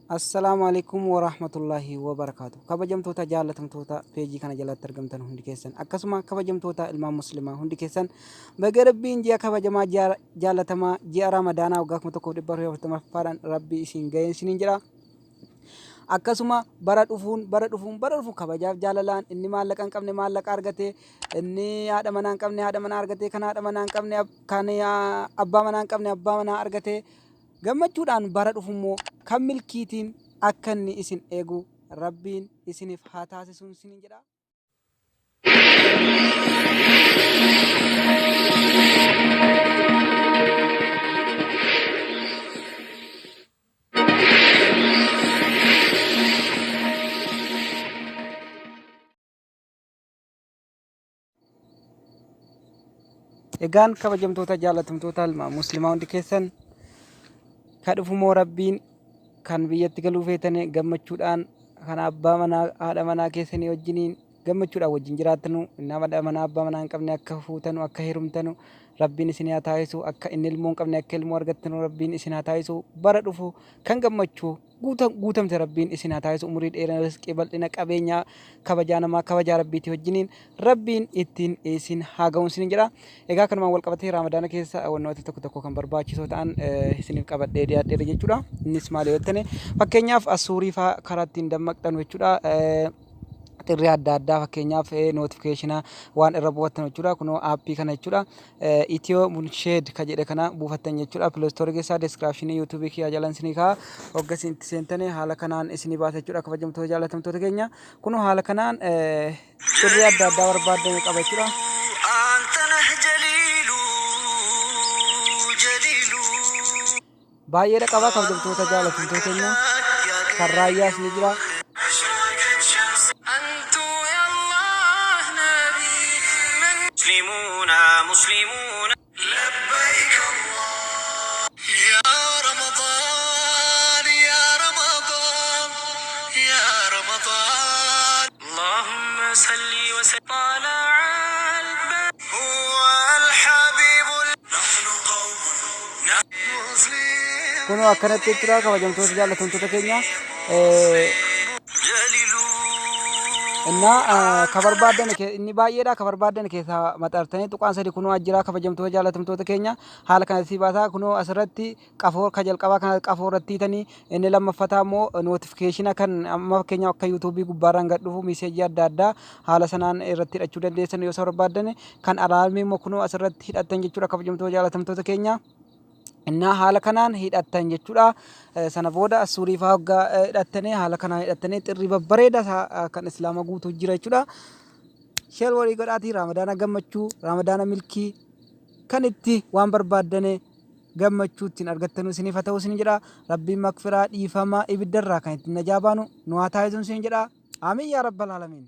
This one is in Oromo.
Assalaamu alaikum warahmatullaahi wabarakaatu. Kabajamtoota jaallatamtoota peejii kana jalatti argamtan hundi keessan, akkasuma kabajamtoota ilmaan muslimaa hundi keessan, baga Rabbiin ji'a kabajamaa jaallatamaa ji'a Ramadaanaa waggaa 1440ffaadhaan Rabbi isin ga'een isiniin jedha. Akkasuma bara dhufuun bara dhufuun bara dhufuun kabajaaf jaalalaan inni maallaqa hin qabne maallaqa argate, inni haadha manaa hin qabne haadha manaa argate, kan haadha manaa hin qabne kan abbaa manaa hin qabne abbaa manaa argate, gammachuudhaan bara dhufu immoo kan milkiitiin akka inni isin eegu Rabbiin isiniif haa taasisuun isiniin jedha. Egaan kabajamtoota jaalatamtoota ilmaa muslimaa hundi keessan, ka dhufumoo Rabbiin kan biyyatti galuu feetane gammachuudhaan kan abbaa manaa haadha manaa keessanii wajjiniin gammachuudhaan wajjin jiraattanu, nama haadha manaa abbaa manaa hin qabne akka fuutanu akka heerumtanu Rabbiin isin haa taasisu, akka inni ilmoo hin qabne akka ilmoo argattanu Rabbiin isin haa taasisu. Bara dhufu kan gammachuu guutamte Rabbiin isin haa taasisu. Umurii dheerina, rizqii bal'ina, qabeenyaa, kabajaa namaa, kabajaa Rabbiitii wajjiniin Rabbiin ittiin isin haa ga'uun isiniin jedha. Egaa kanumaan wal qabatee Raamadaana keessa wantoota tokko tokko kan barbaachisoo ta'an isiniif qabadhee dhiyaadheera jechuudha. Innis maali yoo jettane, fakkeenyaaf asuurii fa'aa karaa ittiin dammaqxanu jechuudha. Xirrii adda addaa, fakkeenyaaf notification waan irra buufattan jechuudha. Kunoo aappii kana jechuudha. Itiyoo Munsheed ka jedhe kana buufattan jechuudha. Play Store keessaa description YouTube kiyyaa jalan isinii kaa'a. Hogga isin itti seentane haala kanaan isinii baasa jechuudha. Kabajamtoota jaalatamtoota keenya. Kunoo haala kanaan xirrii adda addaa barbaadame qaba jechuudha. Baay'eedha qaba, kabajamtoota jaalatamtoota keenya. Kan raayyaas ni jira. مسلمون لبيك الله يا رمضان يا رمضان يا رمضان اللهم صل وسلم طلع البدر هو الحبيب نحن قوم مسلم Kunoo akkanatti jechuudha, kabajamtoota jaallatamtoota keenya. جليل Innaa ka barbaaddan inni baay'eedha, ka barbaaddan keessaa maxxartanii tuqaan sadi kunoo jira, kabajamtoota jaallatamtoota keenya. Haala kanatti si baasaa. Kunoo asirratti qafoo ka jalqabaa kana qafoo irratti hiitanii, inni lammaffataa immoo notification kan amma fakkeenyaaf akka yuutuubii gubbaarraan gad dhufu message adda addaa haala sanaan irratti hidhachuu dandeessan yoo isa barbaaddan. Kan alarmii immoo kunoo asirratti hidhattan jechuudha, kabajamtoota jaallatamtoota keenya. Innaa haala kanaan hidhattan jechuudha. Sana booda asuurii fa'aa hoggaa hidhattanii haala kanaan hidhattanii xirrii babbareeda isaa kan islaama guutuu jira jechuudha. Share walii godhaatii Raamadaana gammachuu, Raamadaana milkii kan itti waan barbaaddane gammachuu ittiin argattanu isiniif haa ta'u isin jedha. Rabbiin makfiraa dhiifama ibiddarraa kan ittiin najaa baanu nu haa taasisu isin jedha. Aamiin yaa rabbal aalamiin.